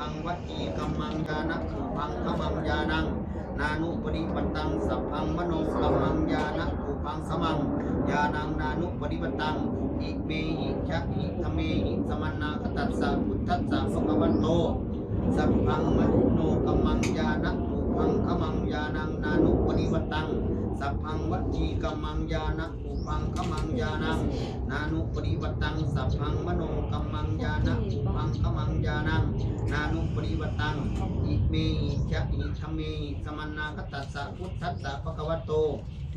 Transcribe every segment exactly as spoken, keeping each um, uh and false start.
Sabbaṃ vacīkammaṃ ñāṇapubbaṅgamaṃ ñāṇaṃ nānuparivattaṃ, sabbaṃ manokammaṃ ñāṇapubbaṅgamaṃ ñāṇaṃ nānuparivattaṃ. Imehi chahi dhammehi samannāgatassa buddhassa bhagavato sabbaṃ manokammaṃ ñāṇapubbaṅgamaṃ ñāṇaṃ nānuparivattaṃ, sabbaṃ vacīkammaṃ ñāṇapubbaṅgamaṃ ñāṇaṃ nānuparivattaṃ, sabbaṃ manokammaṃ ñāṇapubbaṅgamaṃ ñāṇaṃ nānuparivattaṃ. Imehi chahi dhammehi samannāgatassa buddhassa bhagavato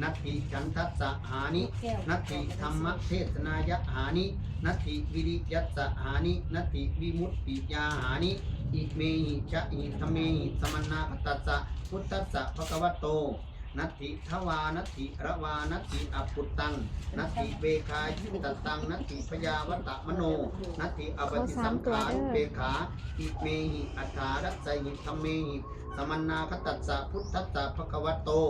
natthi chandassa hāni, natthi dhammadesanāya hāni, natthi viriyassa hāni, natthi vimuttiyā hāni. Imehi chahi dhammehi samannāgatassa buddhassa bhagavato natthi davā natthi ravā natthi abhuttaṃ natthi veghāyutattaṃ natthi byāvatamano natthi appaṭisaṅkhārupekkhā. Imehi aṭṭhārasahi dhammehi samannāgatassa buddhassa bhagavato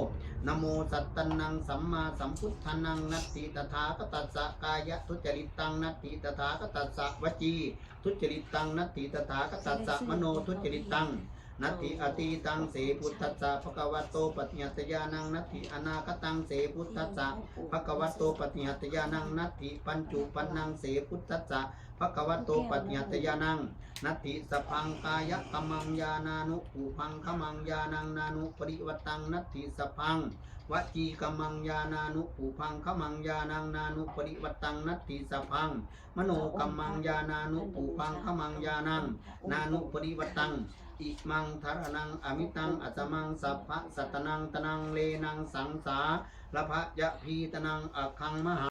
namo sattannaṃ sammāsambuddhānaṃ. Natthi tathāgatassa kāyaduccaritaṃ, natthi tathāgatassa vacīduccaritaṃ, natthi tathāgatassa manoduccaritaṃ, natthi atītaṃ se buddhassa bhagavato paṭihattayānaṃ, natthi anāgataṃ se buddhassa bhagavato paṭihattayānaṃ, natthi paccuppannaṃ se buddhassa bhagavato paṭihattayānaṃ, natthi sabbaṃ kāyakammaṃ ñāṇānupubbaṅgamaṃ ñāṇaṃ nānuparivattaṃ, natthi sabbaṃ vacīkammaṃ ñāṇānupubbaṅgamaṃ ñāṇaṃ nānuparivattaṃ, natthi sabbaṃ manokammaṃ ñāṇānupubbaṅgamaṃ ñāṇaṃ nānuparivattaṃ. Imaṃ dhāraṇaṃ amitaṃ asamaṃ sabbasataṇaṃ tanaṃ lenaṃ saṃsārabhayabhītanaṃ aggaṃ mahā